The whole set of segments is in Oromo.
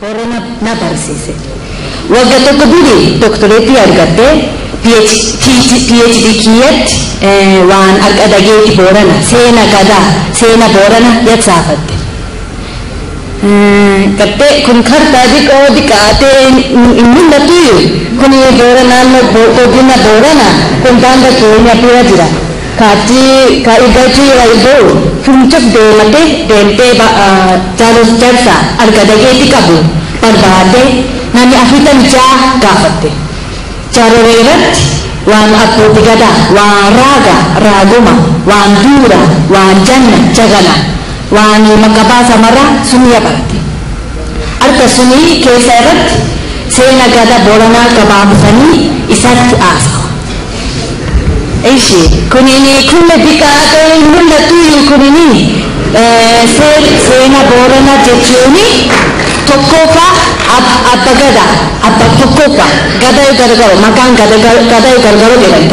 Boorana na barsiise. Wagga tokko duri doktoreetii argattee PhD kiyyatti waan harka dhageetti Boorana seena gadaa seena Boorana yatsaafatte. Gartee kun kartaa diqoo diqaatee hin mul'atu, kun Boorana, naannoo godina Boorana kun daanga keenya bira jira. Kaatti ka igachuu irra funchuf deemate deemtee jaalus jarsa arga dhageetti qabu barbaadde namni 46 gaafatte. Jaarolee irratti waan abbootii gadaa, waan raaga raaguma, waan duura, waan janna jagana, waan maqabaa samara suniya barate. Harka sunii keessa irratti seena gada Booranaa gabaabsanii isatti haasawa. Ishi kunini kulle diqaatee hin mul'atu, kunini seena Booranaa jechuuni tokkoffaa abba gada, abba tokkoffaa gada gargaro, maqaan gada gada gargaro jedhan.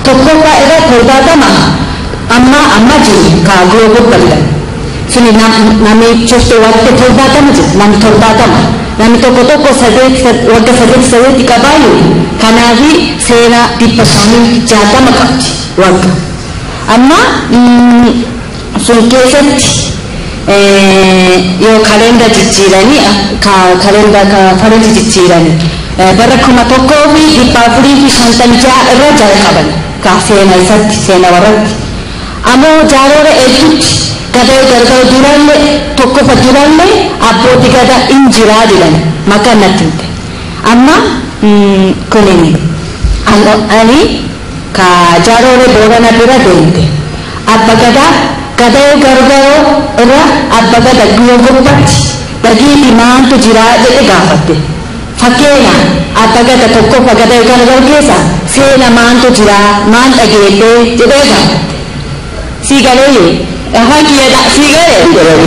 Tokkoffaa irra 70 amma jiru ka gobba jedhan suni namni cufte waqti 70 jiru, namni 70, namni tokko tokko sadeet wagga sadeet sadeeti qabaayu. Kanaafi seera 560 qabdi wagga amma sun keessatti yoo kalenda jijjiiranii, kalenda faranji jijjiiranii, bara 1456 irra jalqaban ka seena isatti seena warratti. Ammoo jaarola hedduutti gadaa gargar durallee tokkofa durallee abbootii gadaa hin jiraa jedhan maqaan natti himte. Amma kunini ani ka jaarolee Boorana bira deemte abba gadaa gadaa gargaroo irra abba gada guyyaa gubbatti dhageetti maantu jiraa jedhe gaafatte. Fakkeenya abba gada tokkoffa gadaa gargar keessa seena maantu jiraa, maan dhageellee jedhee gaafatte. Si galee afaan kiyya si galee. Jennaani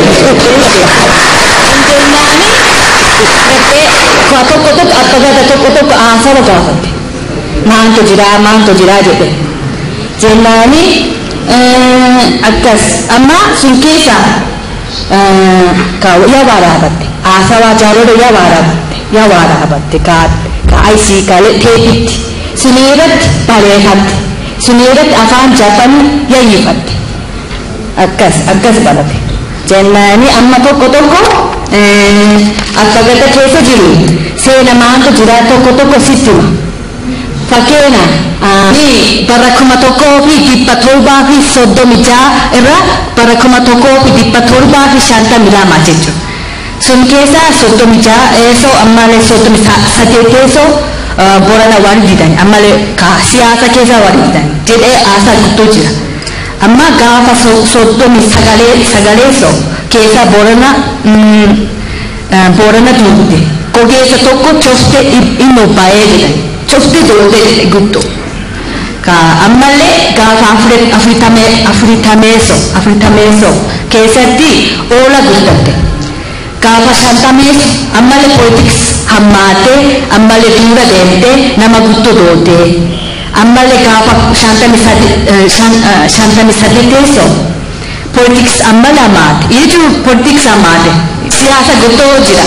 gartee tokko tokko abba gada tokko tokko haasawa gaafatte. Maantu jiraa, maantu jiraa jedhe. Jennaani akkas amma sun keessa ka yaa waraabatte haasawaa jaarolee yaa waraabatte, yaa waraabatte ka ka IC ka teepitti sunii irratti bareefatte, sunii irratti afaan Jaapanii yayyifatte, akkas akkas barate. Jennaani amma tokko tokko abba gada keessa jiru seena maantu jira tokko tokko sitti hima. Fakkeenya bara 1736 irra bara 1752 jechuudha. Sun keessa 36 eessoo ammallee 38 keessoo Boorana warri didan ammallee ka siyaasa keessa warri didan jedhee haasaa guddoo jira. Amma gaafa 39 sagaleessoo keessa Boorana duute gogeessa tokko cofte inni baay'ee jedhan cofte duute jedhe guddoo. Ka ammallee gaafa afurtameessoo keessatti oola guddatte. Gaafa shantamees ammallee politics hammaatee ammallee duura deemtee nama guddoo dootee. Ammallee gaafa 53 teessoo politics ammallee hammaate. Jechuun politics hammaate, siyaasa guddoo jira.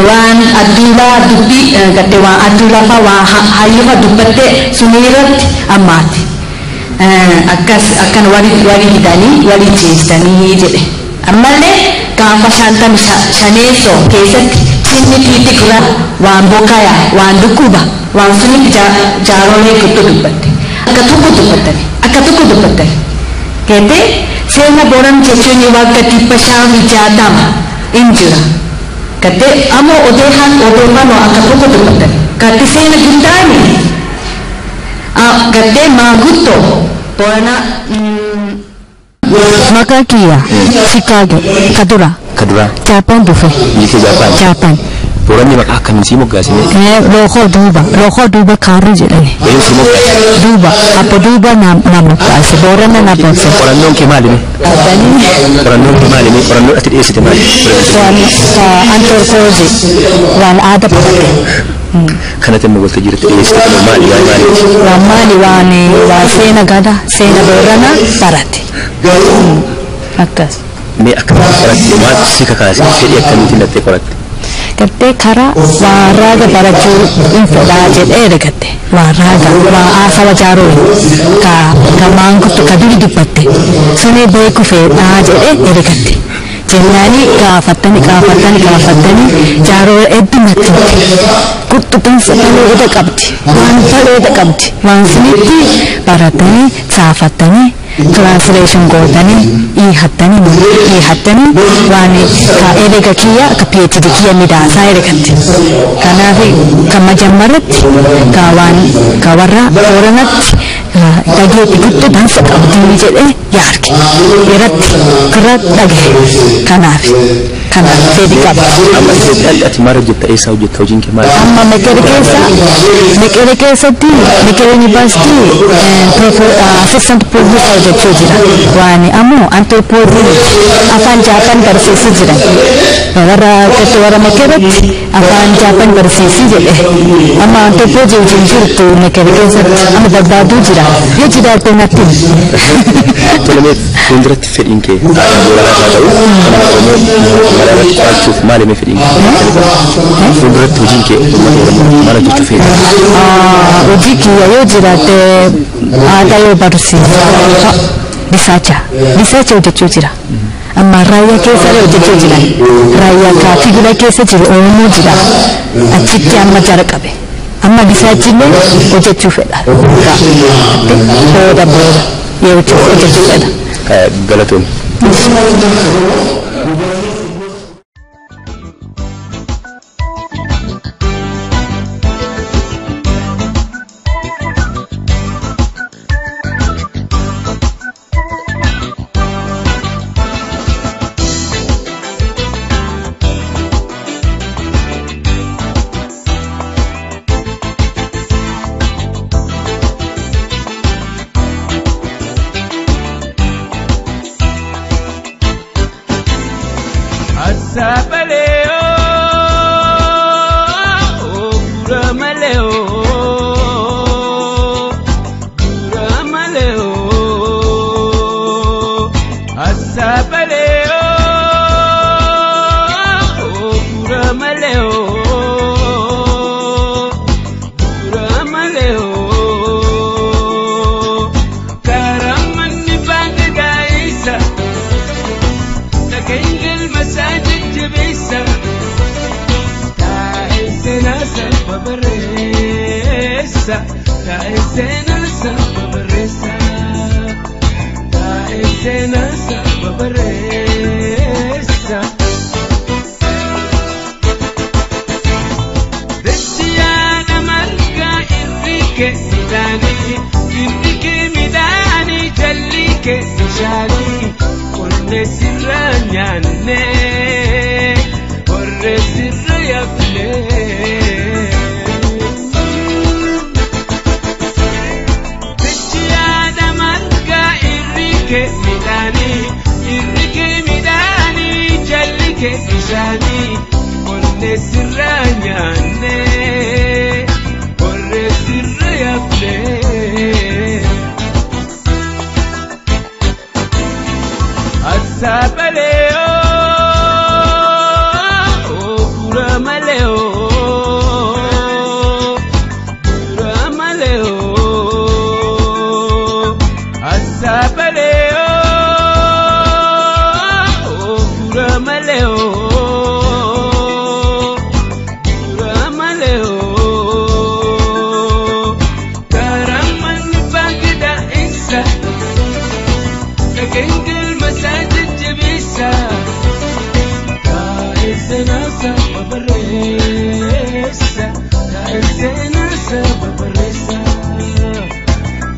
Waan addunyaa dubbii gartee waan addunyaa fa waan hayyufa dubbattee sunii irratti hammaate. Akkas akkan wali wali hidhanii wali jeestanii jedhe. Ammallee gaafa 55eessoo keessatti cinni tiitti gura waan bokaya waan dhukkuba waan sunitti jaarolee guddoo dubbatte. Akka tokko dubbattani, akka tokko dubbattani. Geetee seena Booran jechuun wagga 560 hin jira. Gattee ammoo odeeffannoo odeeffannoo akka tokko dubbattani. Gatti seena guddaani. Gattee maanguddoo Boorana. Maqaa kiyya Chicago Kadura. Kaduraa. Japan dhufe. Biyya Jaapaan. Japan. Booranni maqaa akkamiin sii moggaasine? Lookoo duuba, lookoo duuba kaarri jedhani. Eenyu sii moggaase? Duuba abbo duuba na moggaase, Boorana na moggaase. Qorannoon kee maali mee? Qorannoon kee maali mee? Qorannoo ati dhiyeessite maali? Waan anthropology, waan aadaa barate. Kanatti immoo waltajjii irratti dhiyeessite kun maali? Waan maaliiti? Waan maali? Waan seena gada seena Boorana barate. Akkas. Mee akkamitti qoratte? Maaltu si kakaase? Fedhii akkamiitiin lattee qoratte? Gartee karaa waa raaga barachuu hin fedhaa jedhee ergatte. Waa raaga waa haasawa jaaruu ka ka maanguddo ka duri dubbatte suni beeku fedhaa jedhee ergatte. Jennaani gaafattani gaafattani gaafattani jaaroo hedduu natti qurxuxuun bareeda qabdi, waan bareeda qabdi, waan sunitti baratanii saafattanii translation gootanii hiihattanii hiihattanii waan ka erega kiyya ka PhD kiyya midaasaa ergatte. Kanaaf kan majammaratti ka waan ka warra Booranatti dhageetti guddoo dansa qabdii jedhee yaarge irratti karaa dhagahe. Kanaaf fedhi qaba. Amma Itoophiyaatti ati maal hojjetta? Eessa hojjetta? Hojiin kee maal? Amma Mekele keessa, Mekele keessatti, Mekele University assistant professor hojjechuu jira. Waan ammoo anthropology afaan Jaapan barsiisuu jiran. Warra warra Mekeletti afaan Jaapan barsiisii jedhe. Amma anthropology hojiin jirtu Mekele keessatti amma barbaaduu jira. Yoo jiraate natti himi. Tolemee, fuulduratti fedhiin kee aadaa Booranaas haa ta'u kan Oromoo mara irratti qo'achuuf maali mee fedhiin kee? Fuulduratti hojiin kee uummata Oromoo maal hojjechuu feeta? Hojii kiyya yoo jiraate aadaa yoo barsiisa research hojjechuu jira. Amma raayyaa keessa illee hojjechuu jira. Raayyaa ka Tigray keessa jiru Oromoo jira. Achitti amma jara qabe. Amma research illee hojjechuu fedha. Booda booda yoo hojjechuu fedha. Galatoom. Asabaleo, guramaleo, guramaleo. Asabaleo, guramaleo, guramaleo. Karamanni baangagaisa. لكن المساجد جبيسة تعزنا سبب الرئيسة، تعزنا سبب الرئيسة، تعزنا سبب الرئيسة. دشيانا مرقا إريك ميداني، إريك ميداني، جليك بشاني، قلنا سر nyaanne horre sirra yafne. Bichiyaada marga irrike midhaanii, irrike midhaanii, jallike bishaanii, qonne sirra nyaanne horre sirra yafne. Asabaleo, guramaleo, guramaleo. Asabaleo, guramaleo, guramaleo. Karaman bagda isa. لكن المساجد جبيسة تعزنا سبب الرئيسة، تعزنا سبب الرئيسة،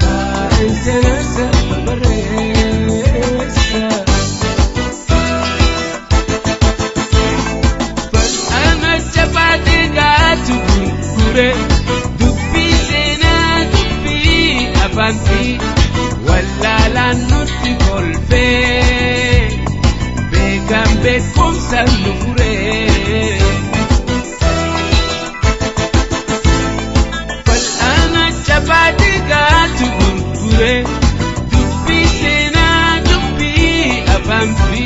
تعزنا سبب الرئيسة. فالأنا جبعت قاتو كوري دبي سينا دبي أفانتي wallaalaan nutti kolfee beekan beekumsa nu furee. Fal'aana chapaatii gaatu gurgure dubbii seenaa dubbii afaan fi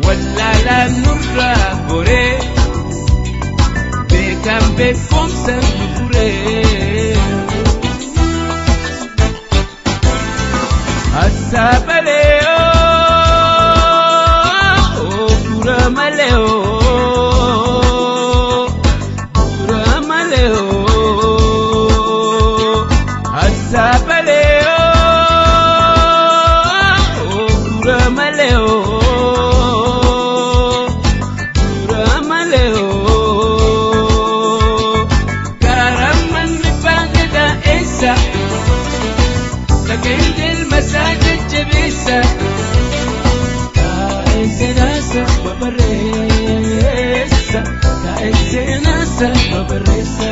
wallaalaan nurraa goree Beekumsa nu furee. Asaabalee oo kura malee oo kura malee oo asaabalee oo kura malee oo kura malee oo karamanni baangada eessa. Dhageen masaa jajjabeessa. Taa'ee seenaasa babarreessa. Taa'ee seenaasa babarreessa.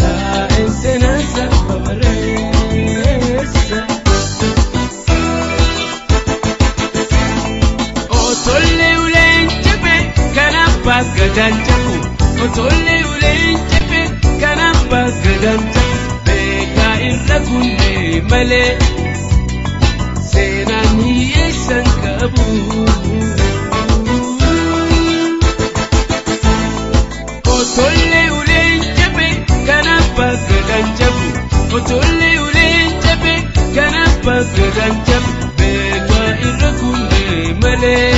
Taa'ee seenaasa babarreessa. Otollee uleen jabe kanaaf baaggadaan jabu. Otollee uleen jabe kanaaf baaggadaan jabu. Beekaa irra kunnee malee seenaan hiyyeessan qabu. Otollee uleen jabe kanaaf baaggadaan jabu. Otollee uleen jabe kanaaf baaggadaan jabu. Beekaa irra kunnee malee.